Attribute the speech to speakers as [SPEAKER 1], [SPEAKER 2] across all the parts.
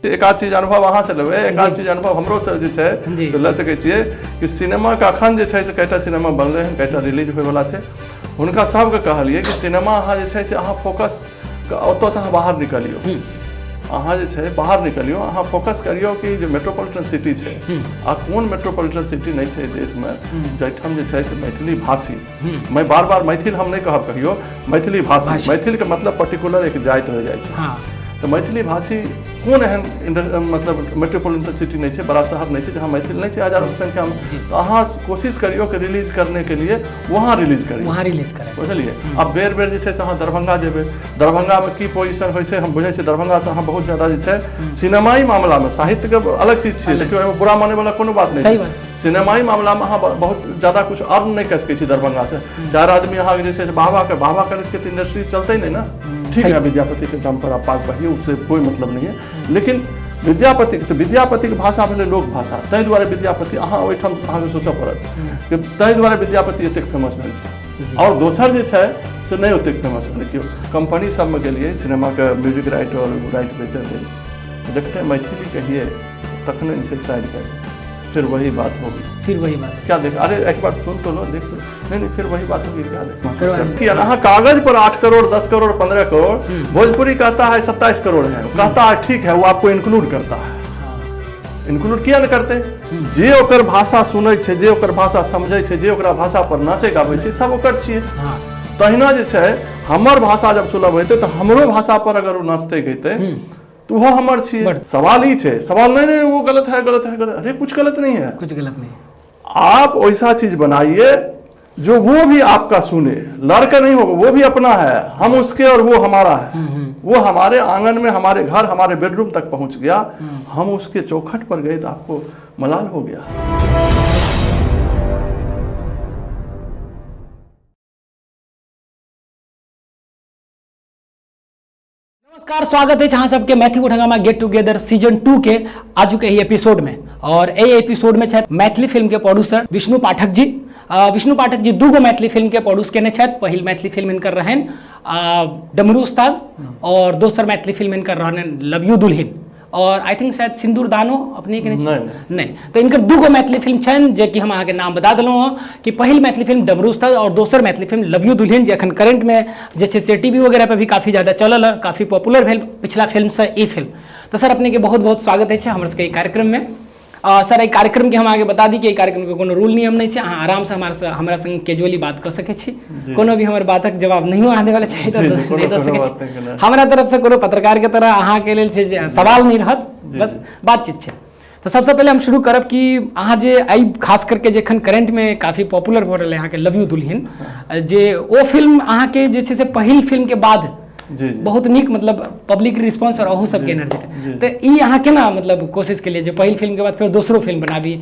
[SPEAKER 1] एक आध चीज अनुभव अहाँ से लेबै, एक आध चीज अनुभव हमरो से जे छै से लऽ सकै छियै कि सिनेमाके अखन जे छै से कएटा सिनेमा बनलै हन, कएटा रिलीज होइवला छै। हुनका सबके कहलियै कि सिनेमा अहाँ जे छै से अहाँ फोकस ओतऽसँ अहाँ बाहर निकलियौ, अहाँ जे छै बाहर निकलियौ, अहाँ फोकस करियौ कि जे मेट्रोपॉलिटन सिटी छै आ कोन मेट्रोपॉलिटन सिटी नहि छै देशमे जाहिठाम जे छै से मैथिली भाषी, मैं बार बार मैथिल हम नहि कहब कहियो, मैथिली भाषी, मैथिलके मतलब पर्टिकुलर एक जाति हो जाइ छै। तऽ मैथिली भाषी कोन एहन मतलब मेट्रोपॉलिटन सिटी नहि छै, बड़ा शहर नहि छै जहाँ मैथिल नहि छै हजारों के संख्या में। तऽ अहाँ कोशिश करियौ कि रिलीज करने के लिए वहाँ रिलीज करियौ,
[SPEAKER 2] वहाँ रिलीज करै,
[SPEAKER 1] बुझलियै। आब बेर बेर जे छै से अहाँ दरभंगा जेबै, दरभंगामे की पोजिशन होइ छै हम बुझै छियै। दरभंगासँ अहाँ बहुत ज्यादा जे छै सिनेमाई मामलामे, साहित्यके अलग चीज छियै, देखियौ एहिमे बुरा मानैवला कोनो बात नहि छै। सिनेमाई मामलामे अहाँ बहुत ज्यादा कुछ अर्न नहि कऽ सकै छी दरभंगासँ। चारि आदमी अहाँके जे छै से वाह वाह करैत के इंडस्ट्री चलते नहीं ना। ठीक है, विद्यापति के दम पर आप पाग बहिए, उससे कोई मतलब नहीं है, लेकिन विद्यापति तऽ विद्यापतिके भाषा भेलै लोक भाषा, ताहि दुआरे विद्यापति अहाँ ओहिठाम अहाँके सोचऽ पड़त कि ताहि दुआरे विद्यापति एतेक फेमस भेल छै आओर दोसर जे छै से नहि ओतेक फेमस भेलै। केओ कंपनी सबमे गेलियै सिनेमाके म्यूजिक राइट आओर राइट बेचऽ लेल, देखते मैथिली कहिए तखने जे छै साइड कर, फिर वही बात होगी,
[SPEAKER 2] फिर वही बात
[SPEAKER 1] क्या देख, अरे एक बार सुन तो लो, देख लो, नहीं नहीं फिर वही बात होगी, क्या देख कि अहाँ कागज पर 8 करोड़ 10 करोड़ 15 करोड़, भोजपुरी कहता है 27 करोड़ है, कहता है ठीक है, वो आपको इंक्लूड करता है, इंक्लूड किया नहीं करते? जे ओकर भाषा सुनै छै, जे ओकर भाषा समझै छै, जे ओकरा भाषा पर नाचै गाबै छै, सब ओकर छियै। तहिना जे छै हमर भाषा जब सुलभ हेतै तऽ हमरो भाषा पर अगर ओ नाचतै गैतै तो वो हमर छियै। सवाल ही छै, सवाल नहीं नहीं वो गलत है, गलत है, गलत, अरे कुछ गलत नहीं है,
[SPEAKER 2] कुछ गलत नहीं।
[SPEAKER 1] आप वैसा चीज बनाइए जो वो भी आपका सुने, लड़का नहीं होगा, वो भी अपना है, हम उसके और वो हमारा है। वो हमारे आंगन में, हमारे घर, हमारे बेडरूम तक पहुंच गया, हम उसके चौखट पर गए तो आपको मलाल हो गया।
[SPEAKER 2] नमस्कार, स्वागत है अहाँ सबके मैथिली उठंगामा गेट टुगेदर सीजन 2 के आजुक एहि एपिसोड में। और एहि एपिसोड में छथि मैथिली फिल्म के प्रोड्यूसर विष्णु पाठक जी। विष्णु पाठक जी दूगो मैथिली फिल्म के प्रोड्यूस केने छथि। पहिल मैथिली फिल्म हिनकर रहनि डमरू उस्ताद और दोसर मैथिली फिल्म हिनकर रहनि लव you दुल्हिन और I think शायद सिंदूर दानो अपने के नहीं तो इनकर दूगो मैथिली फिल्म छनि जे कि हम अहाँके नाम बता देलहुँ हँ कि पहिल मैथिली फिल्म डमरू उस्ताद और दोसर मैथिली फिल्म लव you दुल्हिन, जे अखन करेंट में जे छै से टीवी वगैरह पर भी काफ़ी ज़्यादा चलल है, काफ़ी पॉपुलर भेल पिछला फिल्म से ई फिल्म। तो सर अपने के बहुत बहुत स्वागत है हमर सबके कार्यक्रम में। सर एहि कार्यक्रम के हम आगे बता दी कि एहि कार्यक्रम के कोनो रूल नियम नहीं छै, अहाँ आराम से हमरा संग कैजुअली बात कऽ सकै छी, कोनो भी हमर बातक जवाब नहियो अहाँ देबऽ चाही तऽ नहि दऽ सकै छी। हमरा तरफ से कोनो पत्रकार के तरह अहाँ के लेल छै जे सवाल नहीं रहत, बस बातचीत छै। तऽ सबसँ पहिले हम शुरू करब कि अहाँ जे एहि खास करके जे एखन करेंट में काफ़ी पॉपुलर भऽ रहल है अहाँके लव you दुल्हिन, जे ओ फिल्म अहाँके जे छै से पहिल फिल्म के बाद बहुत नीक मतलब पब्लिक रिस्पॉन्स और अहू सबके एनर्जी, तऽ ई अहाँ केना मतलब कोशिश केलियै जे पहिल फिल्म के बाद फेर दोसरो फिल्म बनाबी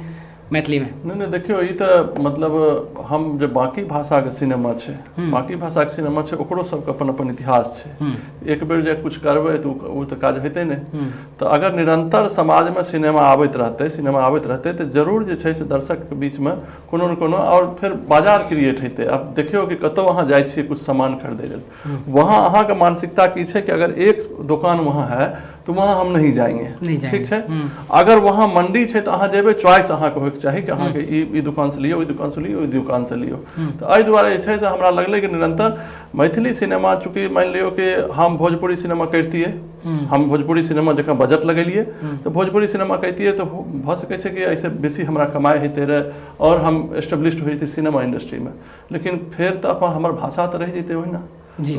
[SPEAKER 2] मैथिली में?
[SPEAKER 1] नहीं नहीं देखियौ ई तऽ मतलब हम जे बाकी भाषाके सिनेमा छै, बाकी भाषाके सिनेमा छै ओकरो सबके अपन अपन इतिहास छै। एक बेर जे कुछ करबै तऽ ओ तऽ काज हेतै नहि। तऽ अगर निरंतर समाजमे सिनेमा आबैत रहतै, सिनेमा आबैत रहतै तऽ जरूर जे छै से दर्शकके बीचमे कोनो ने कोनो और फेर बाजार क्रिएट हेतै। आब देखियौ कि कतहु अहाँ जाइ छियै कुछ सामान खरीदै लेल, वहाँ अहाँके मानसिकता की छै कि अगर एक दोकान वहाँ है तो वहाँ हम नहीं जाएंगे, ठीक छै। अगर वहाँ मंडी छै तऽ अहाँ जेबै, चॉइस अहाँके होइके चाही कि अहाँके ई दुकान से लियौ, ओहि दुकान से लियौ, ओहि दुकान से लियौ। तऽ एहि दुआरे जे छै से हमरा लगलै कि निरंतर मैथिली सिनेमा, चूँकि मानि लियौ कि हम भोजपुरी सिनेमा करितियै, हम भोजपुरी सिनेमा जकाँ बजट लगेलियै तऽ भोजपुरी सिनेमा करितियै तऽ भऽ सकै छै कि एहिसँ बेसी हमरा कमाइ होइते रहै और हम एस्टेब्लिश्ड होइतै सिनेमा इंडस्ट्रीमे, लेकिन फेर तऽ अपन हमर भाषा तऽ रहि जेतै ओहिना।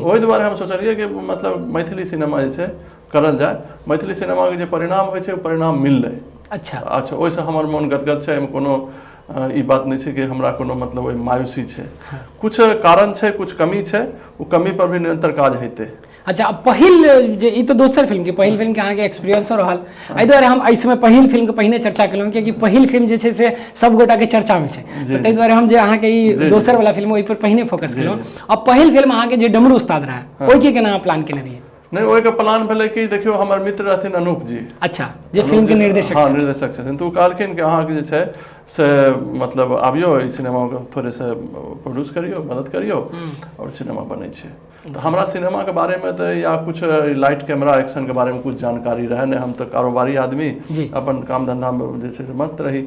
[SPEAKER 1] ओहि दुआरे हम सोचलियै कि मतलब मैथिली सिनेमा जे छै करल जाय। मैथिली सिनेमाके जे परिणाम होइ छै ओ परिणाम मिललै।
[SPEAKER 2] अच्छा
[SPEAKER 1] अच्छा, ओहिसँ हमर मोन गदगद छै। एहिमे कोनो ई बात नहि छै कि हमरा कोनो मतलब ओहि मायूसी छै। कुछ कारण छै, कुछ कमी छै, ओ कमी पर भी निरंतर काज हेतै।
[SPEAKER 2] अच्छा, पहिल जे ई तऽ दोसर फिल्म के पहिल फिल्म के अहाँके एक्सपीरियंसो रहल, एहि दुआरे हम एहि समय पहिल फिल्म के पहिने चर्चा केलहुँ कियाकि पहिल फिल्म जे छै से सब गोटा के चर्चा में छै, तऽ ताहि दुआरे हम जे अहाँके ई दोसर वाला फिल्म ओहि पर पहिने फोकस केलहुँ। आ पहिल फिल्म अहाँके जे डमरू उस्ताद रहै ओहिके केना अहाँ प्लान केने रहियै?
[SPEAKER 1] नहि, ओहिके प्लान भेलै कि देखियौ हमर मित्र रहथिन अनूप जी।
[SPEAKER 2] अच्छा, जे फिल्म के निर्देशक।
[SPEAKER 1] हाँ, निर्देशक छथिन। तऽ ओ कहलखिन कि अहाँके जे छै से मतलब आबियौ ई सिनेमाके थोड़े से प्रोड्यूस करियौ, मदद करियौ, आओर सिनेमा बनै छै। तऽ हमरा सिनेमाके बारेमे तऽ या कुछ लाइट कैमरा एक्शनके बारेमे कुछ जानकारी रहै नहि। हम तऽ कारोबारी आदमी, अपन काम धन्धामे जे छै से मस्त रही,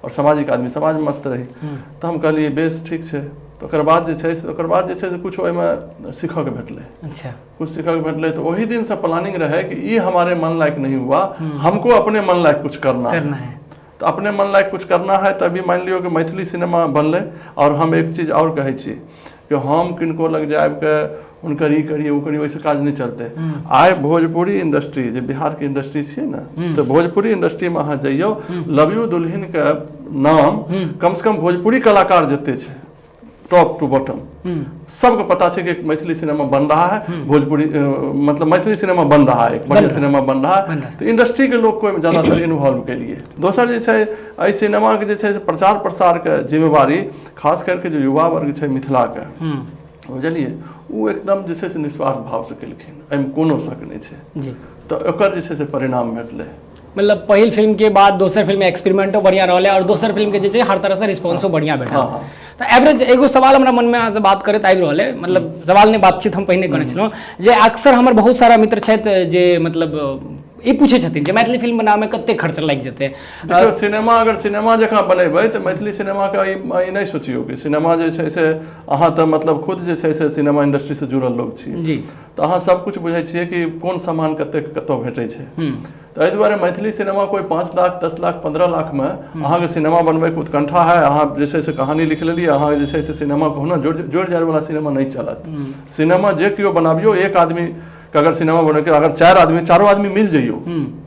[SPEAKER 1] आओर सामाजिक आदमी, समाजमे मस्त रही। तऽ हम कहलियै बेस ठीक छै। तऽ ओकर बाद जे छै से ओकर बाद जे छै से कुछ ओहिमे सीखऽके भेटलै। कुछ सीखऽके भेटलै तऽ ओहि दिनसँ प्लानिंग रहै कि ई हमारे मन लायक नहीं हुआ, हमको अपने मन लायक कुछ करना है। तऽ अपने मन लायक कुछ करना है तभी मानि लियौ कि मैथिली सिनेमा बनलै। आओर हम एक चीज आओर कहै छी कि हम किनको लग जाबिके हुनकर ई करियै ओ करियै, ओहिसँ काज नहि चलतै। आइ भोजपुरी इंडस्ट्री जे बिहारके इंडस्ट्री छियै ने, तऽ भोजपुरी इंडस्ट्रीमे अहाँ जइयौ, लव यू दुल्हिनके नाम कमसँ कम भोजपुरी कलाकार जते छै टॉप टू बॉटम सबके पता छै कि एक मैथिली सिनेमा बन रहा है, भोजपुरी मतलब मैथिली सिनेमा बन रहा है, एक बढ़िया सिनेमा बन रहा है। तऽ इंडस्ट्रीके लोक ओहिमे ज्यादातर इन्वॉल्व केलिए। दोसर जे छै एहि सिनेमाके जे छै से प्रचार प्रसारके जिम्मेवारी खास करके जे युवा वर्ग छै मिथिलाके, बुझलियै, ओ एकदम जे छै से निस्वार्थ भावसँ केलखिन, एहिमे कोनो शक नहि छै। तऽ ओकर जे छै से परिणाम भेटलै।
[SPEAKER 2] मतलब पहिल फिल्म के बाद दोसर फिल्म में एक्सपेरिमेंटो बढ़िया रहलै और दोसर फिल्म के जे छै हर तरह से रिस्पॉन्सो बढ़िया भेटल। तऽ एवरेज एगो सवाल हमरा मन में अहाँ से बात करैत आबि रहल है, मतलब सवाल नहि बातचीत हम पहिने करै छलहुँ, जे अक्सर हमर बहुत सारा मित्र छथि जे मतलब ई पूछै छथिन जे मैथिली फिल्म बनाबैमे कते खर्च लागि जेतै।
[SPEAKER 1] देखियौ, सिनेमा अगर सिनेमा जकाँ बनेबै तऽ मैथिली सिनेमाके ई नहि सोचियौ कि सिनेमा जे छै से अहाँ तऽ मतलब खुद जे छै से सिनेमा इंडस्ट्रीसँ जुड़ल लोक छी जी, तऽ अहाँ सब कुछ बुझै छियै कि कोन सामान कतेक कतऽ भेटै छै। तऽ एहि दुआरे मैथिली सिनेमा कोइ 5 लाख 10 लाख 15 लाखमे अहाँके सिनेमा बनबैके उत्कंठा है, अहाँ जे छै से कहानी लिख लेलियै, अहाँ जे छै से सिनेमा कहुना जोड़ि जाड़िवला सिनेमा नहि चलत। सिनेमा जे केओ बनाबियौ, एक आदमी के अगर सिनेमा बनबैके अगर चारि आदमी चारो आदमी मिल जइयौ,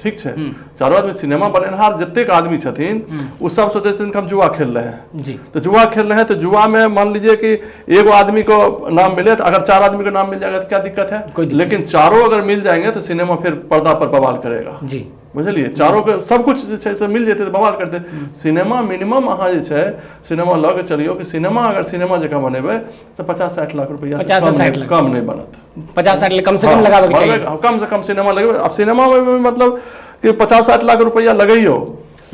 [SPEAKER 1] ठीक छै, चारो आदमी सिनेमा बनेनहार जतेक आदमी छथिन ओ सब सोचै छथिन कि हम जुआ खेल रहे हैं जी। तो जुआ खेल रहे हैं तो जुआ में मान लीजिए कि एगो आदमी को नाम मिले तो अगर 4 आदमी को नाम मिल जाएगा तो क्या दिक्कत है, लेकिन चारों अगर मिल जाएंगे तो सिनेमा फिर पर्दा पर बवाल करेगा जी, बुझलियै। चारों के सब कुछ जे छै से मिल जेतै तऽ बवाल करतै सिनेमा। मिनिमम अहाँ जे छै सिनेमा लऽ के चलियौ कि सिनेमा अगर सिनेमा जकाँ बनेबै तऽ 50-60 लाख रुपैआ कम नहि बनत।
[SPEAKER 2] 50-60 लाख कम से कम लगाबऽ के चाही,
[SPEAKER 1] कम से कम सिनेमा लगेबै। आब सिनेमा में मतलब कि 50-60 लाख रुपैआ लगैयौ,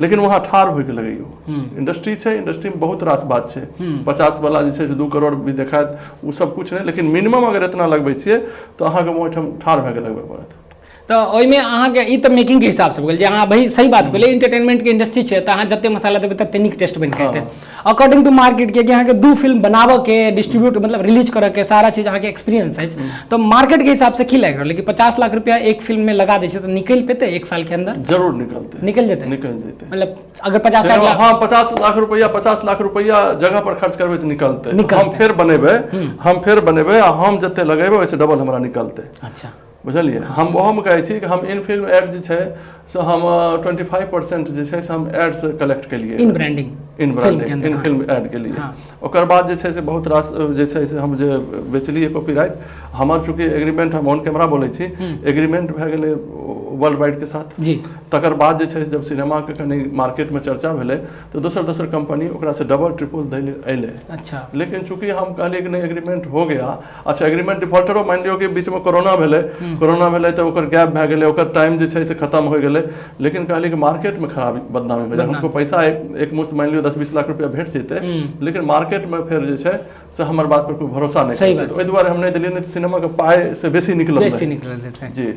[SPEAKER 1] लेकिन वहाँ ठाढ़ होइके लगैयौ। इंडस्ट्री छै, इंडस्ट्री में बहुत रास बात छै। 50 वाला जे छै से 2 करोड़ भी देखायत ओ सब कुछ नहि, लेकिन मिनिमम अगर एतना लगबै छियै तऽ अहाँके ओहिठाम ठाढ़ भए के लगबै पड़त।
[SPEAKER 2] तऽ ओहिमे अहाँके ई तऽ मेकिंगके हिसाबसँ भऽ गेल जे अहाँ भाई सही बात कहलियै, एंटरटेनमेंटके इंडस्ट्री छै तऽ अहाँ जते मसाला देबै तते नीक टेस्ट बनि के एतै। अकॉर्डिंग टू मार्केट, कियाकि अहाँके 2 फिल्म बनाबऽके, डिस्ट्रीब्यूट मतलब रिलीज करऽके सारा चीज अहाँके एक्सपीरियंस अछि, तऽ मार्केटके हिसाबसँ की लागि रहल है कि 50 लाख रुपया एक फिल्ममे लगा दै छै तऽ निकलि पेतै 1 साल के अंदर?
[SPEAKER 1] जरूर निकलतै।
[SPEAKER 2] निकलि जेतै?
[SPEAKER 1] निकलि जेतै।
[SPEAKER 2] मतलब अगर 50-60 लाख,
[SPEAKER 1] हाँ, 50 लाख रुपया, 50 लाख रुपया जगह पर खर्च करबै तऽ निकलतै। हम फेर बनेबै, हम फेर बनेबै आ हम जते लगेबै ओहिसँ डबल हमरा निकलतै।
[SPEAKER 2] अच्छा,
[SPEAKER 1] बुझलियै। हम ओहोमे कहै छी कि हम इन फिल्म एड जे छै से हम 25% जे छै से हम एड्स कलेक्ट केलियै,
[SPEAKER 2] in branding,
[SPEAKER 1] in branding, in film ad केलियै। ओकर बाद जे छै से बहुत रास जे छै से हम जे बेचलियै कॉपीराइट, हमर चूँकि एग्रीमेंट, हम ऑन कैमरा बोलै छी, एग्रीमेंट भए गेलै वर्ल्ड वाइड के साथ
[SPEAKER 2] जी।
[SPEAKER 1] तकर बाद जे छै जब सिनेमाके कनि मार्केटमे चर्चा भेलै तऽ दोसर दोसर कंपनी ओकरासँ डबल ट्रिपल दै अयलै।
[SPEAKER 2] अच्छा,
[SPEAKER 1] लेकिन चूँकि हम कहलियै कि नहि एग्रीमेंट हो गया, अच्छा एग्रीमेंट डिफॉल्टरो मानि लियौ कि बीचमे कोरोना भेलै, कोरोना भेलै तऽ ओकर गैप भए गेलै, ओकर टाइम जे छै से खतम हो गेलै, लेकिन कहलियै कि मार्केटमे खराबी बदनामी हो जाए, हमको पैसा एक मुश्त मानि लियौ 10-20 लाख रुपया भेट जेतै, लेकिन मार्केटमे फेर जे छै से हमर बात पर कोइ भरोसा नहि करतै, ओहि दुआरे हम नहि देलियै, नहि तऽ सिनेमाके पाइ से बेसी निकलल जी।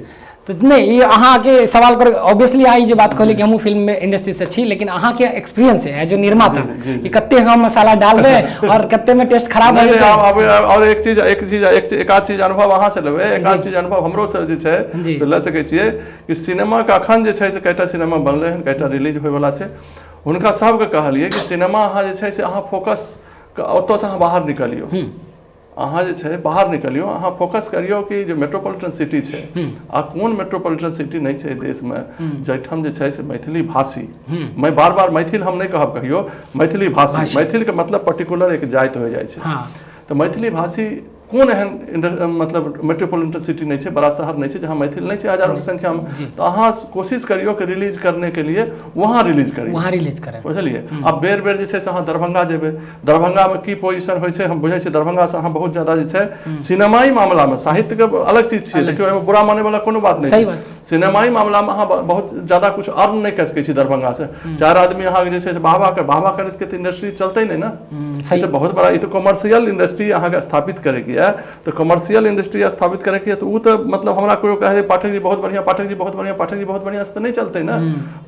[SPEAKER 2] तऽ नहि, ई अहाँके सवाल कर ऑब्वियसली अहाँ ई जे बात कहलियै कि हमहूँ फिल्म इंडस्ट्री से छी, लेकिन अहाँके एक्सपीरियंस है एज ए निर्माता कि कते हम मसाला डालबै और कते में टेस्ट खराब हो जेतै।
[SPEAKER 1] और एक चीज, एक चीज, एक आध चीज अनुभव अहाँ से लेबै, एक आध चीज अनुभव हमरो से जे छै से लऽ सकै छियै कि सिनेमाके अखन जे छै से कएटा सिनेमा बनलै हन, कएटा रिलीज होइवला छै, हुनका सबके कहलियै कि सिनेमा अहाँ जे छै से अहाँ फोकस ओतऽसँ अहाँ बाहर निकलियौ, अहाँ जे छै बाहर निकलियौ, अहाँ फोकस करियौ कि जे मेट्रोपॉलिटन सिटी छै आ कोन मेट्रोपॉलिटन सिटी नहि छै देशमे जाहिठाम जे छै से मैथिली भाषी, मैं बार बार मैथिल हम नहि कहब कहियो, मैथिली भाषी, मैथिलके मतलब पर्टिकुलर एक जाति हो जाइ छै, तऽ मैथिली भाषी कोन एहन मतलब मेट्रोपॉलिटन सिटी नहि छै, बड़ा शहर नहि छै जहाँ मैथिल नहि छै हजारों के संख्या में। तऽ अहाँ कोशिश करियौ कि रिलीज करने के लिए वहाँ रिलीज करियौ,
[SPEAKER 2] वहाँ रिलीज करै,
[SPEAKER 1] बुझलियै। आब बेर बेर जे छै से अहाँ दरभंगा जेबै, दरभंगामे की पोजिशन होइ छै हम बुझै छियै। दरभंगासँ अहाँ बहुत ज्यादा जे छै सिनेमाई मामलामे, साहित्यके अलग चीज छियै, देखियौ एहिमे बुरा मानै वाला कोनो बात नहि छै, सिनेमाई मामलामे अहाँ बहुत ज्यादा कुछ अर्न नहि कऽ सकै छी दरभंगासँ। 4 आदमी अहाँके जे छै से वाहवाह करैत के तऽ इंडस्ट्री चलतै नहि ने। ई तऽ बहुत बड़ा, ई तऽ कॉमर्शियल इंडस्ट्री अहाँके स्थापित करैके यऽ, तऽ कॉमर्शियल इंडस्ट्री स्थापित करैके यऽ तऽ ओ तऽ मतलब हमरा कोइ कहै पाठक जी बहुत बढ़िआँ, पाठक जी बहुत बढ़िआँ, पाठक जी बहुत बढ़िआँ से तऽ नहि चलतै ने।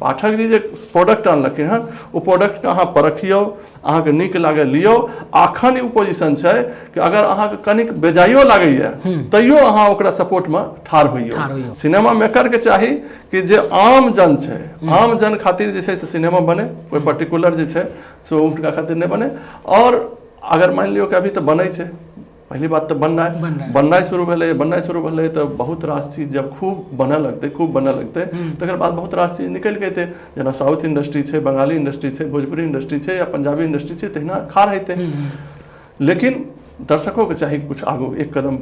[SPEAKER 1] पाठक जी जे प्रोडक्ट आनलखिन हँ ओ प्रोडक्टके अहाँ परखियौ, अहाँके नीक लागल लियौ। अखन ई पोजिशन छै कि अगर अहाँके कनिक बेजाइयो लागैया तैयो अहाँ ओकरा सपोर्टमे ठाढ़ होइयौ। सिनेमा मेकरके चाही कि जे आम जन छै, आम जन खातिर जे छै से सिनेमा बने, कोइ पर्टिकुलर जे छै से हुनका खातिर नहि बने। और अगर मानि लियौ कि अभी तऽ बनै छै, पहली बात तऽ बननाइ शुरू भेलै, बननाइ शुरू भेलै तऽ बहुत रास चीज जब खूब बनऽ लगतै, खूब बनऽ लगतै तकर बाद बहुत रास चीज निकलि के एतै। जेना साउथ इंडस्ट्री छै, बंगाली इंडस्ट्री छै, भोजपुरी इंडस्ट्री छै या पंजाबी इंडस्ट्री छै, तहिना खार हेतै। लेकिन दर्शकोके चाही कुछ आगू, एक कदम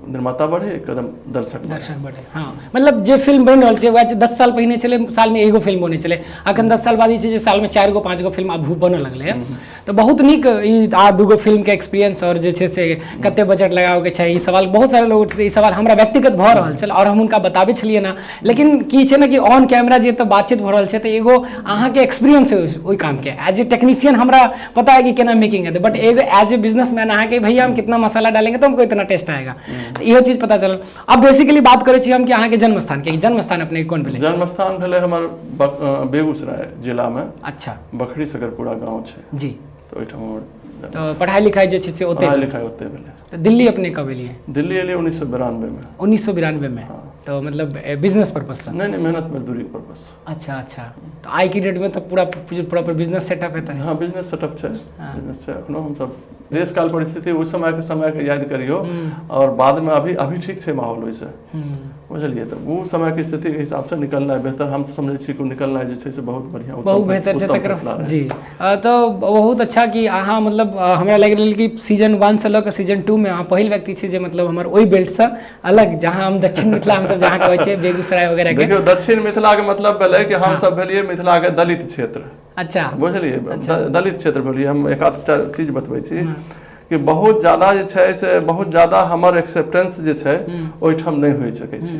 [SPEAKER 1] निर्माता बढ़े, एक कदम दर्शक
[SPEAKER 2] बढ़े। हाँ, मतलब जे फिल्म बनि रहल छै वएह 10 साल पहिने छलै सालमे एगो फिल्म बनै छलै, अखन 10 साल बाद ई छै जे सालमे 4 गो 5 गो फिल्म आब बनऽ लगलै। तऽ बहुत नीक ई आ 2 गो फिल्मके एक्सपीरियंस और जे छै से कते बजट लगाबऽके छै, ई सवाल बहुत सारे लोग ई सवाल हमरा व्यक्तिगत भऽ रहल छल और हम हुनका बताबै छलियै ना। लेकिन की छै ने कि ऑन कैमरा जे तऽ बातचीत भऽ रहल छै तऽ एगो अहाँके एक्सपीरियंस है ओहि कामके, एज ए टेक्नीशियन हमरा पता है कि केना मेकिंग हेतै, बट एगो एज ए बिजनेसमैन अहाँके भैया हम कितना मसाला डालेंगे तो हमको इतना टेस्ट आएगा, तऽ इहो चीज पता चलल। अब बेसिकली बात करै छी हम कि अहाँके जन्मस्थान के, जन्मस्थान अपने कोन भेलै?
[SPEAKER 1] जन्मस्थान भेलै हमर बेगूसराय जिलामे।
[SPEAKER 2] अच्छा।
[SPEAKER 1] बखरी सकरपुरा गाँव छै
[SPEAKER 2] जी,
[SPEAKER 1] तऽ ओहिठाम हमर।
[SPEAKER 2] तऽ पढ़ाइ लिखाइ जे छै से ओतै?
[SPEAKER 1] पढ़ाइ लिखाइ ओतै भेलै।
[SPEAKER 2] तऽ दिल्ली अपने कब एलियै?
[SPEAKER 1] दिल्ली एलियै 1992 मे।
[SPEAKER 2] 1992 मे। तऽ मतलब बिजनेस पर्पस से?
[SPEAKER 1] नहि नहि, मेहनत मजदूरी पर्पस।
[SPEAKER 2] अच्छा अच्छा, तऽ आइ के डेट में तऽ पूरा प्रॉपर बिजनेस सेटअप हेतै?
[SPEAKER 1] हाँ, बिजनेस सेटअप छै, बिजनेस छै। अखनो हमसब देश काल परिस्थिति ओहि समयके याद करियौ और बादमे अभी अभी ठीक छै माहौल ओहिसँ, बुझलियै। तऽ ओ समयके स्थितिके हिसाबसँ निकलनाइ बेहतर हम समझै छी कि निकलनाइ जे छै से बहुत बढ़िआँ,
[SPEAKER 2] बहुत बेहतर छै तकर जी। तऽ बहुत अच्छा कि अहाँ मतलब हमरा लागि रहल कि सीजन 1 से लऽ कऽ सीजन 2 मे अहाँ पहिल व्यक्ति छी जे मतलब हमर ओहि बेल्टसँ अलग, जहाँ हम दक्षिण मिथिला हमसब जहाँ कहै छियै बेगूसराय वगैरह के।
[SPEAKER 1] देखियौ, दक्षिण मिथिलाके मतलब भेलै कि हमसब भेलियै मिथिलाके दलित क्षेत्र।
[SPEAKER 2] अच्छा।
[SPEAKER 1] बुझलियै, दलित क्षेत्र भेलियै। हम एक आध चीज बतबै छी कि बहुत ज्यादा जे छै से बहुत ज्यादा हमर एक्सेप्टेंस जे छै ओहिठाम नहि होइ सकै छै,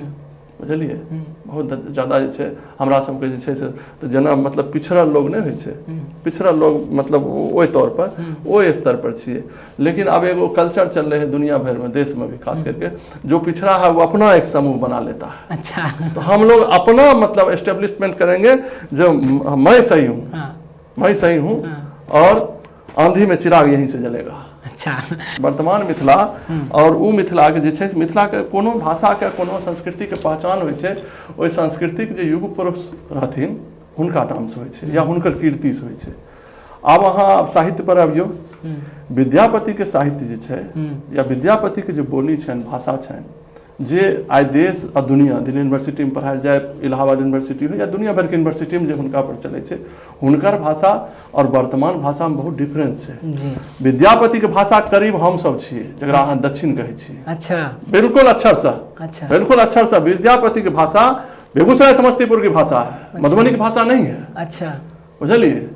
[SPEAKER 1] बुझलियै। बहुत ज्यादा जे छै हमरा सबके जे छै से तऽ जेना मतलब पिछड़ल लोग नहि होइ छै, पिछड़ल लोग मतलब ओहि तौर पर ओहि स्तर पर छियै। लेकिन अब एगो कल्चर चल रहे है दुनिया भर में, देश में भी खास करके, जो पिछड़ा है वो अपना एक समूह बना लेता है।
[SPEAKER 2] अच्छा।
[SPEAKER 1] तो हम लोग अपना मतलब एस्टेब्लिशमेंट करेंगे जो मैं सही हूँ, मैं सही हूँ और आंधी में चिराग यहीं से जलेगा।
[SPEAKER 2] अच्छा।
[SPEAKER 1] वर्तमान मिथिला और उ मिथिला के जे छै, मिथिला के कोनो भाषा के कोनो संस्कृति के पहचान होइ छै, ओहि संस्कृतिक जे युग पुरुष रहथिन हुनका नामसँ होइ छै या हुनकर कीर्तिसँ होइ छै। आब अहाँ साहित्य पर अबियौ, विद्यापतिके साहित्य जे छै या विद्यापतिके जे बोली छनि, भाषा छनि, जे आइ देश आ दुनिया दिल्ली यूनिवर्सिटीमे पढ़ायल जाय, इलाहाबाद यूनिवर्सिटी हो या दुनिया भरिके यूनिवर्सिटीमे जे हुनका पर चलै छै, हुनकर भाषा और वर्तमान भाषामे बहुत डिफरेंस छै। विद्यापतिके भाषा करीब हमसब छियै, जकरा अहाँ दक्षिण कहै छियै।
[SPEAKER 2] अच्छा।
[SPEAKER 1] बिल्कुल अक्षरशः।
[SPEAKER 2] अच्छा।
[SPEAKER 1] बिल्कुल अक्षरशः विद्यापति के भाषा बेगूसराय समस्तीपुर की भाषा है, मधुबनी की भाषा नहीं है।
[SPEAKER 2] अच्छा।
[SPEAKER 1] बुझलिए,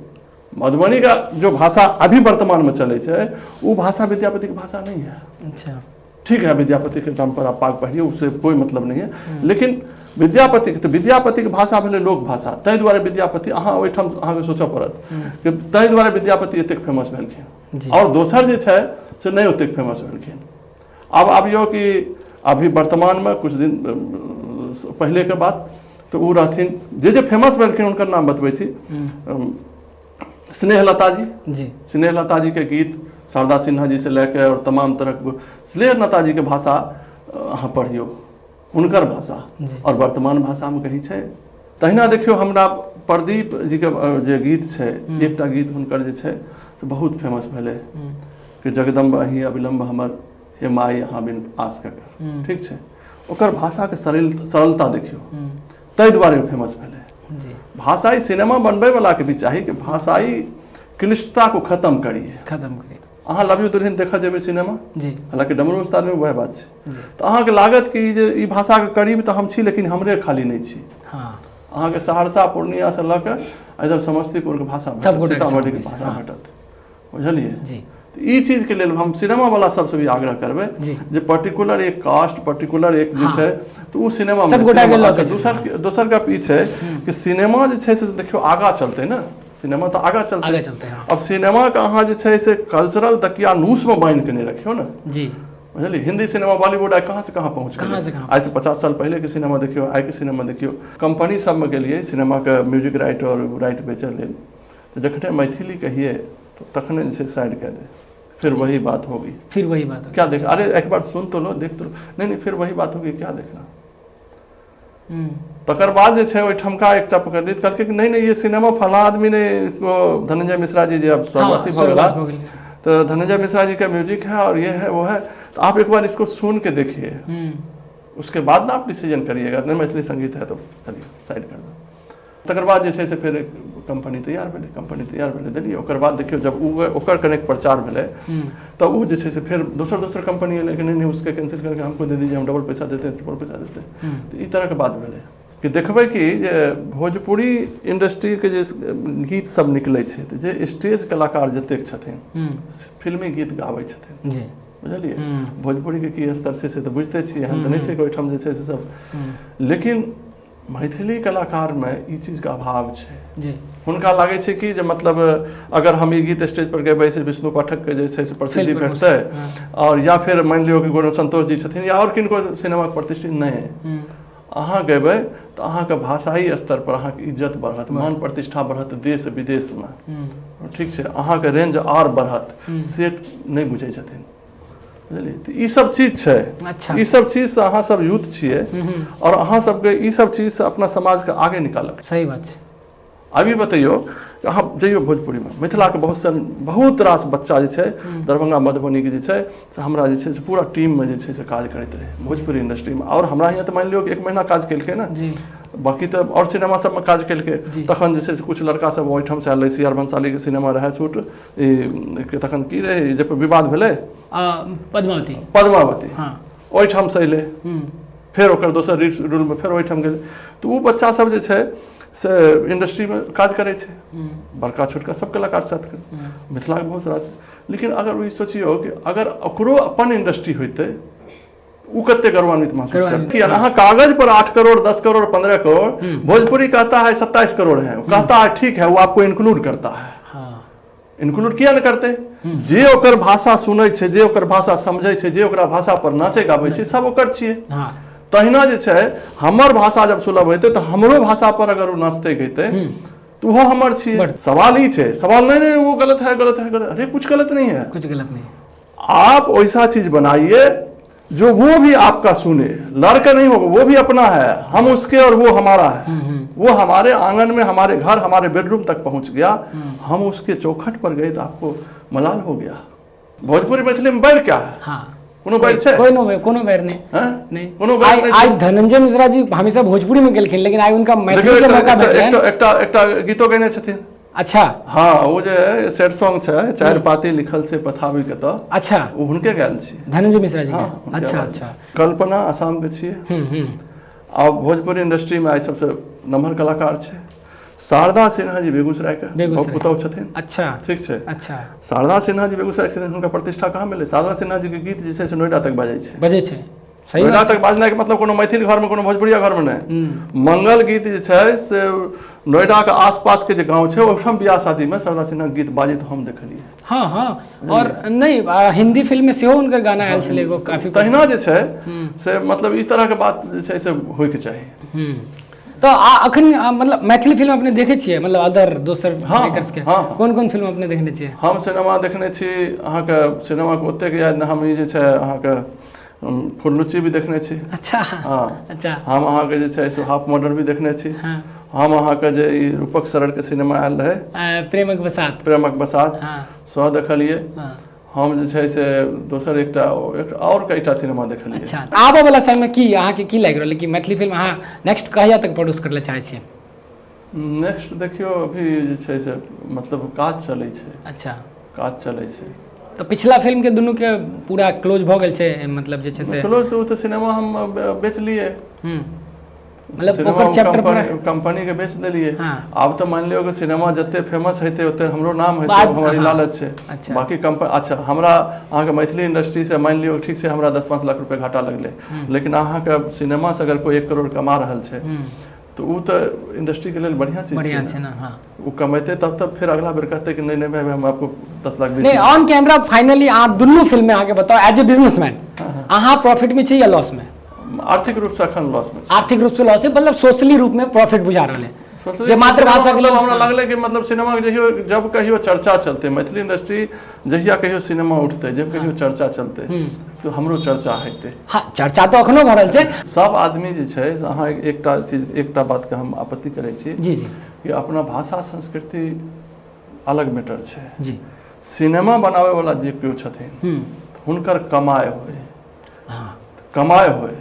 [SPEAKER 1] मधुबनी का जो भाषा अभी वर्तमान में चले छै वो भाषा विद्यापति की भाषा नहीं है।
[SPEAKER 2] अच्छा।
[SPEAKER 1] ठीक है, विद्यापति के नाम पर आप पाग पहिरिए, उससे कोई मतलब नहीं है, लेकिन विद्यापति तऽ विद्यापति के भाषा भेलै लोक भाषा। ताहि दुआरे विद्यापति अहाँ ओहिठाम अहाँके सोचऽ पड़त कि ताहि दुआरे विद्यापति एतेक फेमस भेलखिन और दोसर जे छै से नहि ओतेक फेमस भेलखिन। आब आबियौ कि अभी वर्तमानमे कुछ दिन पहिलेके बात तऽ ओ रहथिन जे जे फेमस भेलखिन हुनकर नाम बतबै छी। स्नेहलता जी, स्नेहलता जी के गीत शारदा सिन्हा जी से लए के और तमाम तरहक स्नेहलता जी के भाषा अहाँ पढ़ियौ, हुनकर भाषा और वर्तमान भाषामे कहीं छै। तहिना देखियौ हमरा प्रदीप जी के जे गीत छै, एकटा गीत हुनकर जे छै से बहुत फेमस भेलै कि जगदम्ब अहीं अविलम्ब हमर हे माई अहाँ बिन आस ककर, ठीक छै। ओकर भाषाके सरलता देखियौ, ताहि दुआरे फेमस भेलै। भाषाई सिनेमा बनबै वाला के भी चाही कि भाषाई क्लिष्टता को खत्म करिए,
[SPEAKER 2] खत्म करिए।
[SPEAKER 1] अहाँ लव यू दुल्हन देखऽ जेबै सिनेमा,
[SPEAKER 2] जी,
[SPEAKER 1] हालाँकि डमरू उस्तादमे वएह बात छै,
[SPEAKER 2] जी,
[SPEAKER 1] तऽ अहाँके लागत कि जे ई भाषाके करीब तऽ हम छी, लेकिन हमरे खाली नहि छी।
[SPEAKER 2] हाँ,
[SPEAKER 1] अहाँके सहरसा पूर्णियासँ लऽ कऽ इधर समस्तीपुरके भाषा
[SPEAKER 2] सब
[SPEAKER 1] भेटत,
[SPEAKER 2] गोटाके
[SPEAKER 1] सीतामढ़ीके
[SPEAKER 2] समावेश,
[SPEAKER 1] भाषा
[SPEAKER 2] हाँ।
[SPEAKER 1] भेटत, बुझलियै?
[SPEAKER 2] जी।
[SPEAKER 1] तऽ ई चीजके लेल हम सिनेमावला सबसँ भी आग्रह करबै
[SPEAKER 2] जी।
[SPEAKER 1] जे पर्टिकुलर एक कास्ट, पर्टिकुलर एक जे
[SPEAKER 2] हाँ।
[SPEAKER 1] छै, तऽ ओ सिनेमा
[SPEAKER 2] सब गोटाके लऽ के
[SPEAKER 1] दोसर दोसर गप ई छै कि सिनेमा जे छै से देखियौ आगाँ चलतै ने, सिनेमा तऽ आगाँ चलतै।
[SPEAKER 2] आगे चलते हैं।
[SPEAKER 1] अब सिनेमाके अहाँ जे छै से कल्चरल दकियानूसमे बान्हि के नहि रखियौ ने।
[SPEAKER 2] जी।
[SPEAKER 1] बुझलियै? हिंदी सिनेमा, बॉलीवुड आइ कहाँ से कहाँ पहुँच
[SPEAKER 2] कहाँ
[SPEAKER 1] गेलै।
[SPEAKER 2] से कहाँ।
[SPEAKER 1] आइ से 50 साल पहले के सिनेमा देखियौ, आइ के सिनेमा देखियौ। कंपनी सबमे गेलियै सिनेमाके म्यूजिक राइट और राइट बेचऽ लेल, तऽ जखने मैथिली कहियै तऽ तखने जे छै साइड कए दे, फिर वही बात होगी।
[SPEAKER 2] फिर वही बात होगी।
[SPEAKER 1] क्या देख, अरे एक बार सुन तो लो, देख तो लो, नहीं नहीं फिर वही बात होगी, क्या देखना।
[SPEAKER 2] हम्म,
[SPEAKER 1] तकर बाद जे छै ओहिठमका एकटा पकड़लियै तऽ कहलकै कि नहीं नहीं ये सिनेमा फला आदमी ने, ओ धनंजय मिश्रा जी जे अब स्वर्गवासी भऽ
[SPEAKER 2] स्वर्गवास
[SPEAKER 1] गेला,
[SPEAKER 2] भऽ गेल।
[SPEAKER 1] तो धनंजय मिश्रा जी का म्यूजिक है और ये है वो है, तो आप एक बार इसको सुन के देखिए,
[SPEAKER 2] हम्म,
[SPEAKER 1] उसके बाद ना आप डिसीजन करिएगा। नहीं मैथिली संगीत है तो चलिए साइड कर दो। तकर बाद जे छै से फेर कंपनी तैयार भेलै, कंपनी तैयार भेलै देलियै। ओकर बाद देखियौ जब ओ ओकर कनेक प्रचार भेलै
[SPEAKER 2] हम्म,
[SPEAKER 1] तब ओ जे छै से फेर दोसर दोसर कंपनी एलै कि नहीं नहीं उसके कैंसिल करके हमको दे दीजिए, हम डबल पैसा देते हैं, ट्रिपल पैसा देते हैं।
[SPEAKER 2] हम्म,
[SPEAKER 1] तऽ ई तरहके बात भेलै कि देखबै कि जे भोजपुरी इंडस्ट्रीके जे गीत सब निकलै छै तऽ जे स्टेज कलाकार जतेक छथिन
[SPEAKER 2] हम्म,
[SPEAKER 1] फिल्मी गीत गाबै छथिन,
[SPEAKER 2] जी,
[SPEAKER 1] बुझलियै?
[SPEAKER 2] हम्म,
[SPEAKER 1] भोजपुरीके की स्तर छै से तऽ बुझिते छियै, एहन तऽ नहि छै कि ओहिठाम जे छै से सब,
[SPEAKER 2] हम्म,
[SPEAKER 1] लेकिन मैथिली कलाकारमे ई चीजके अभाव छै।
[SPEAKER 2] जी,
[SPEAKER 1] हुनका लागै छै कि जे मतलब अगर हम ई गीत स्टेज पर गेबै से विष्णु पाठकके जे छै से प्रसिद्धि
[SPEAKER 2] फिल्म
[SPEAKER 1] भेटतै,
[SPEAKER 2] हाँ,
[SPEAKER 1] और या फिर मानि लियौ कि कोनो संतोष जी छथिन या और किनको सिनेमाके प्रतिष्ठित नहि,
[SPEAKER 2] हम्म,
[SPEAKER 1] अहाँ गेबै तऽ अहाँके भाषाई स्तर पर अहाँके इज्जत बढ़त, मान प्रतिष्ठा बढ़त देश विदेशमे,
[SPEAKER 2] हम्म,
[SPEAKER 1] ठीक छै, अहाँके रेंज आर बढ़त, से नहि बुझै छथिन, बुझलियै? तऽ ई सब चीज छै।
[SPEAKER 2] अच्छा।
[SPEAKER 1] ई सब चीजसँ अहाँ सब यूथ छियै
[SPEAKER 2] हम्म,
[SPEAKER 1] और अहाँ सबके ई सब चीजसँ अपना समाजके आगे निकालक।
[SPEAKER 2] सही बात छै।
[SPEAKER 1] अभी बतैयौ, अहाँ जइयौ भोजपुरीमे, मिथिलाके बहुत सन बहुत रास बच्चा जे छै दरभंगा मधुबनीके जे छै से हमरा जे छै से पूरा टीममे जे छै से काज करैत रहै भोजपुरी इंडस्ट्रीमे। और हमरा यहाँ तऽ मानि लियौ कि 1 महीना काज केलकै ने,
[SPEAKER 2] जी,
[SPEAKER 1] बाकी तऽ और सिनेमा सबमे काज केलकै। तखन जे छै से कुछ लड़का सब ओहिठामसँ आयल रहै, सी आर भंसालीके सिनेमा रहै शूट, ई तखन की रहै जे पर विवाद भेलै,
[SPEAKER 2] पद्मावती,
[SPEAKER 1] पद्मावती,
[SPEAKER 2] हाँ,
[SPEAKER 1] ओहिठामसँ अयलै,
[SPEAKER 2] हम्म,
[SPEAKER 1] फेर ओकर दोसर रोलमे फेर ओहिठाम गेलै। तऽ ओ बच्चा सब जे छै से इंडस्ट्रीमे काज करै छै,
[SPEAKER 2] हम्म,
[SPEAKER 1] बड़का छोटका सब कलाकार साथ,
[SPEAKER 2] हम्म,
[SPEAKER 1] मिथिलाके बहुत रास। लेकिन अगर ई सोचियौ कि अगर ओकरो अपन इंडस्ट्री होइतै ओ कते गौरवान्वित महसूस
[SPEAKER 2] गौरवान्वित,
[SPEAKER 1] करतै। कि अहाँ कागज पर 8 करोड़ 10 करोड़ 15 करोड़, भोजपुरी कहता है 27 करोड़ है, कहता है ठीक है, वो आपको इंक्लूड करता है,
[SPEAKER 2] हाँ,
[SPEAKER 1] इंक्लूड किया नहि करतै? जे ओकर भाषा सुनै छै, जे ओकर भाषा समझै छै, जे ओकरा भाषा पर नाचै गाबै छै, सब ओकर छियै।
[SPEAKER 2] हाँ,
[SPEAKER 1] तहिना जे छै हमर भाषा जब सुलभ हेतै तऽ हमरो भाषा पर अगर ओ नाचतै गैतै तो वो हमर छियै। सवाल ई छै, सवाल नहीं नहीं वो गलत है, गलत है, गलत, अरे कुछ गलत नहीं है,
[SPEAKER 2] कुछ गलत नहीं।
[SPEAKER 1] आप वैसा चीज बनाइए जो वो भी आपका सुने, लड़का नहीं होगा, वो भी अपना है, हम उसके और वो हमारा है। वो हमारे आंगन में, हमारे घर, हमारे बेडरूम तक पहुंच गया, हम उसके चौखट पर गए तो आपको मलाल हो गया। भोजपुरी मैथिली में बैर क्या है?
[SPEAKER 2] हाँ,
[SPEAKER 1] कोनो बैर छै?
[SPEAKER 2] कोनो कोनो बैर नहीं,
[SPEAKER 1] हैं?
[SPEAKER 2] नहीं।
[SPEAKER 1] कोनो बैर
[SPEAKER 2] आइ
[SPEAKER 1] नहि
[SPEAKER 2] आइ
[SPEAKER 1] छै।
[SPEAKER 2] धनंजय मिश्रा जी हमेशा भोजपुरी में गेलखिन, लेकिन आइ उनका मैथिली
[SPEAKER 1] देखियौ
[SPEAKER 2] के मौका
[SPEAKER 1] एकटा
[SPEAKER 2] भेटलनि।
[SPEAKER 1] एकटा एकटा एकटा गीतो गेने छथिन।
[SPEAKER 2] अच्छा,
[SPEAKER 1] हाँ, ओ जे सेट सॉन्ग छै, 4 पाती लिखल से पथाबी के, तऽ
[SPEAKER 2] अच्छा,
[SPEAKER 1] ओ हुनके गायल छी,
[SPEAKER 2] धनंजय मिश्रा जी के।
[SPEAKER 1] हाँ, हुनके
[SPEAKER 2] अच्छा,
[SPEAKER 1] आवाज।
[SPEAKER 2] अच्छा।
[SPEAKER 1] कल्पना आसाम के छियै।
[SPEAKER 2] हम्म, हम्म,
[SPEAKER 1] आ भोजपुरी इंडस्ट्री में आइ सबसे नमहर कलाकार छै शारदा सिन्हा जी, बेगूसराय के
[SPEAKER 2] बेगूसराय।
[SPEAKER 1] पुतहु छथिन।
[SPEAKER 2] अच्छा,
[SPEAKER 1] ठीक छै।
[SPEAKER 2] अच्छा,
[SPEAKER 1] शारदा सिन्हा जी बेगूसराय के छथिन, हुनका प्रतिष्ठा कहाँ मिले? शारदा सिन्हा जी के गीत जे छै से नोएडा तक बाजै छै।
[SPEAKER 2] बजै छै, सही
[SPEAKER 1] नोएडा
[SPEAKER 2] बात।
[SPEAKER 1] तक बाजनाइ के मतलब कोनो मैथिल घर में, कोनो भोजपुरिया घर में नहि।
[SPEAKER 2] हम्म,
[SPEAKER 1] मंगल गीत जे छै से नोएडा के आसपास के जे गाँव छै ओहिठाम बियाह शादी में शारदा सिन्हा के गीत बाजैत हम देखलियै।
[SPEAKER 2] हाँ हाँ, और नहीं हिंदी फिल्म में सेहो हुनकर गाना आयल छलै एगो काफी।
[SPEAKER 1] तहिना जे छै से मतलब ई तरह के बात जे छै से होइके चाही।
[SPEAKER 2] हम्म, तऽ अखन मतलब मैथिली फिल्म अपने देखै छियै, मतलब अदर दोसर
[SPEAKER 1] हाँ,
[SPEAKER 2] मेकर्स के?
[SPEAKER 1] हाँ, हाँ।
[SPEAKER 2] कोन कोन फिल्म अपने देखने छियै?
[SPEAKER 1] हम सिनेमा देखने छी, अहाँके सिनेमाके ओतेक याद नहि, हम ई जे छै अहाँके फुललुच्ची भी देखने छी।
[SPEAKER 2] अच्छा,
[SPEAKER 1] हाँ,
[SPEAKER 2] अच्छा।
[SPEAKER 1] हम अहाँके जे छै से हाफ मर्डर भी देखने छी।
[SPEAKER 2] हाँ,
[SPEAKER 1] हम अहाँके जे ई रूपक शरण के सिनेमा आयल रहै,
[SPEAKER 2] प्रेमक बसात,
[SPEAKER 1] प्रेमक बसात,
[SPEAKER 2] हाँ,
[SPEAKER 1] सेहो देखलियै।
[SPEAKER 2] हाँ,
[SPEAKER 1] हम जे छै से दोसर एकटा आओर कईटा सिनेमा देखलियै।
[SPEAKER 2] अच्छा, आबऽ वाला समय में की अहाँके की लागि रहल है कि मैथिली फिल्म अहाँ नेक्स्ट कहिया तक प्रोड्यूस करय लए चाहै छियै?
[SPEAKER 1] नेक्स्ट देखियौ अभी जे छै से मतलब काज चलै छै।
[SPEAKER 2] अच्छा,
[SPEAKER 1] काज चलै छै।
[SPEAKER 2] तऽ पिछला फिल्म के दुनू के पूरा क्लोज भऽ गेल छै, मतलब जे छै से
[SPEAKER 1] क्लोज तऽ ओ तऽ सिनेमा हम बेचलियै।
[SPEAKER 2] मतलब ओकर चैप्टर पूरा
[SPEAKER 1] कंपनी के बेच देलियै। आब तऽ मानि लियौ कि सिनेमा जते फेमस हेतै ओते हमरो नाम हेतै, हमर ई लालच छै। बाकी कंपनी, अच्छा हमरा अहाँके मैथिली इंडस्ट्री से मानि लियौ ठीक छै हमरा 10-5 लाख रुपया घाटा लगलै, लेकिन अहाँके सिनेमा से अगर कोइ 1 करोड़ कमा रहल छै तऽ ओ तऽ इंडस्ट्री के लेल बढ़िया चीज
[SPEAKER 2] बढ़िया छै ना। हाँ,
[SPEAKER 1] ओ कमेते तब तब फिर अगला बेर कहते कि नहीं नहीं भाई हम आपको 10 लाख
[SPEAKER 2] नहीं। ऑन कैमरा फाइनली अहाँ दुनू फिल्म में अहाँके बताओ एज ए बिजनेसमैन अहाँ प्रॉफिट में छी या लॉस में?
[SPEAKER 1] आर्थिक रूप से अखन लॉस में।
[SPEAKER 2] आर्थिक रूप से लॉस है, मतलब सोशली रूप में प्रॉफिट बुझा रहल है जे मातृभाषा के लेल।
[SPEAKER 1] हमरा लगलै कि मतलब सिनेमा के जहियो जब कहियो चर्चा चलते मैथिली इंडस्ट्री, जहिया कहियो सिनेमा उठते, जब कहियो चर्चा चलते तो हमरो चर्चा हेतै।
[SPEAKER 2] हाँ, चर्चा तो अखनो भऽ रहल छै।
[SPEAKER 1] सब आदमी जे छै अहाँ एकटा चीज, एकटा बात के हम आपत्ति करै छी।
[SPEAKER 2] जी जी।
[SPEAKER 1] कि अपना भाषा संस्कृति अलग मैटर छै।
[SPEAKER 2] जी।
[SPEAKER 1] सिनेमा बनाबै वाला जे केओ छथिन हुनकर कमाइ होय।
[SPEAKER 2] हाँ,
[SPEAKER 1] कमाइ होय,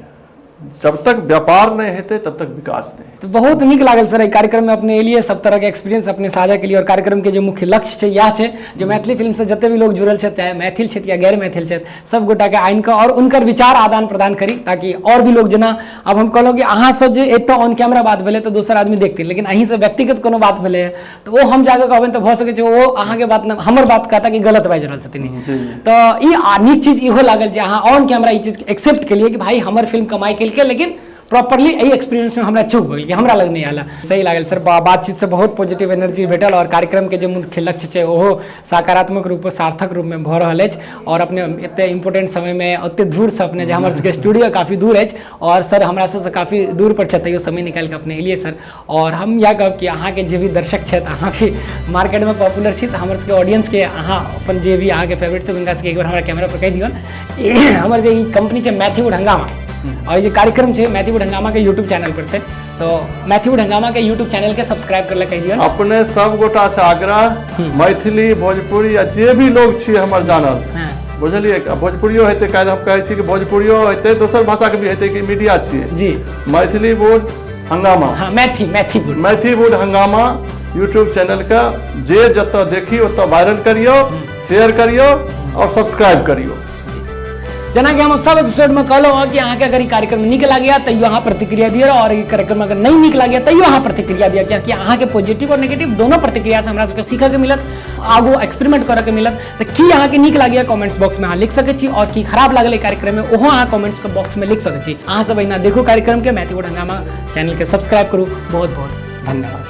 [SPEAKER 1] जब तक व्यापार नहीं हेतै तब तक विकास नहीं।
[SPEAKER 2] तो बहुत नीक लागल सर एहि कार्यक्रम में अपने एलिए, सब तरह के एक्सपीरियंस अपने साझा के लिए। और कार्यक्रम के जे मुख्य लक्ष्य छै इएह छै जे मैथिली फिल्म से जते भी लोग जुड़ल छथि, चाहे मैथिल छथि या गैर मैथिल छथि, सब गोटा के आनि कऽ और उनकर विचार आदान प्रदान करी, ताकि और भी लोग, जेना आब हम कहलहुँ कि अहाँ सब जे एतऽ ऑन कैमरा बात भेलै तऽ दोसर आदमी देखथिन, लेकिन अहीं से व्यक्तिगत कोनो बात भेलै तऽ ओ हम जाकऽ कहबनि तऽ भऽ सकै छै ओ अहाँके बात हमर बात कहता कि गलत बाजि रहल छथिन। तऽ ई नीक चीज इहो लागल जे अहाँ ऑन कैमरा ई चीज एक्सेप्ट केलियै कि भाई हमर फिल्म कमाइ केलकै, लेकिन प्रॉपरली एहि एक्सपीरियंस में हमरा चूक भऽ गेल कि हमरा लग नहि आयल। सही लागल सर, बातचीत से बहुत पॉजिटिव एनर्जी भेटल और कार्यक्रम के जे मुख्य लक्ष्य छै ओहो सकारात्मक रूप सार्थक रूप में भऽ रहल अछि। और अपने एते इम्पोर्टेंट समय में ओते दूर से अपने, जे हमर सबके स्टूडियो काफ़ी दूर अछि और सर हमरा सबसँ काफ़ी दूर पर छथि, तैयो समय निकालि कऽ अपने एलियै सर। और हम इएह कहब कि अहाँके जे भी दर्शक छथि, अहाँ भी मार्केटमे पॉपुलर छी, तऽ हमर सबके ऑडियंसके अहाँ अपन जे भी अहाँके फेवरेट छै हुनका सबके एक बेर हमरा कैमरा पर कहि दियौन, हमर जे ई कंपनी छै मैथिलीवुड हंगामा और जे कार्यक्रम छै मैथिलीवुड हंगामा के यूट्यूब चैनल पर छै, तो मैथिलीवुड हंगामा के यूट्यूब चैनल के सब्सक्राइब कर कहि दियौन।
[SPEAKER 1] अपने सब गोटा से आग्रह, मैथिली भोजपुरी या जे भी लोग छी हमर जानल, बुझलियै, भोजपुरियो हेतै, काल्हि हम कहै छी कि भोजपुरियो हेतै, दोसर भाषाके भी हेतै, कि मीडिया छियै।
[SPEAKER 2] जी।
[SPEAKER 1] मैथिलीवुड हंगामा,
[SPEAKER 2] हाँ, मैथिलीवुड,
[SPEAKER 1] मैथिलीवुड हंगामा यूट्यूब चैनल के जे जतऽ देखी ओतऽ वायरल करियौ, शेयर करियौ और सब्सक्राइब करियौ।
[SPEAKER 2] जेनाकि हम सब एपिसोड में कहलहुँ हँ कि अहाँके अगर ई कार्यक्रम नीक लागैया तैयो अहाँ प्रतिक्रिया दिअ, और ई कार्यक्रम अगर नहीं नीक लागैया तैयो अहाँ प्रतिक्रिया दिअ, कियाकि अहाँके पॉजिटिव और नेगेटिव दोनों प्रतिक्रिया से हमरा सबके सीखऽके मिलत, आगू एक्सपेरिमेंट करऽके मिलत। तऽ की अहाँके नीक लागैया कमेंट्स बॉक्स में अहाँ लिख सकै छी, और की खराब लागल एहि कार्यक्रम में ओहो अहाँ कमेंट्स के बॉक्स में लिख सकै छी। अहाँ सब एहिना देखू कार्यक्रम के, मैथिलीवुड हंगामा चैनल के सब्सक्राइब करू। बहुत बहुत धन्यवाद।